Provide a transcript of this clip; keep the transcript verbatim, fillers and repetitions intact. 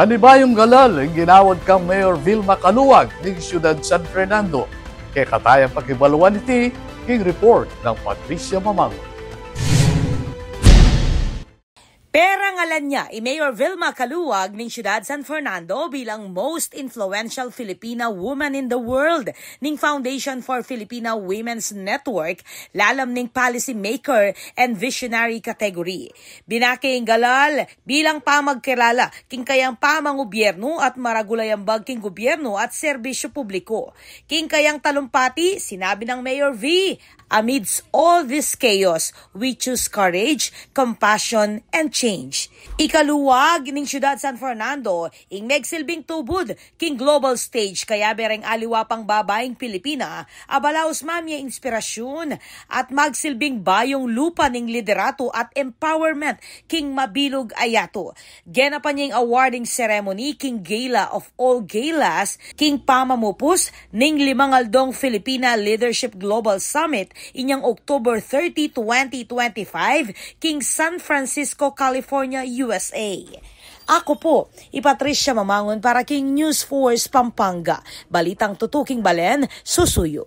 Panibayung galal ing ginawad kang Mayor Vilma Caluag ning Syudad San Fernando. Kekatayang pakibaluan iti king report nang Patricia Mamango. Perangalan ya i Mayor Vilma Caluag ning Syudad San Fernando bilang most influential Filipina woman in the world ning Foundation for Filipina Women's Network, lalam ning policy maker and visionary category. Binake ing galal bilang pamagkilala king kayang pamangubyernu at maragul a yambag king gubyernu at serbisyu publiku. King kayang talumpati, sinabi nang Mayor V, "Amidst all this chaos, we choose courage, compassion, and change." I Caluag ning Syudad San Fernando ing megsilbing tubud king global stage, kayabe reng aliwa pang babaing Pilipina a balaus mamie inspirasyun at magsilbing bayung lupa ning liderato at empowerment king mabilug a yatu. Genapan ya ing awarding ceremony king Gala of All Galas king pamamupus ning limang aldong Filipina Leadership Global Summit inyang October thirty, twenty twenty-five, king San Francisco, California, U S A. Aku pu i Patricia Mamangun para king News Force Pampanga. Balitang tutuking balen, susuyu.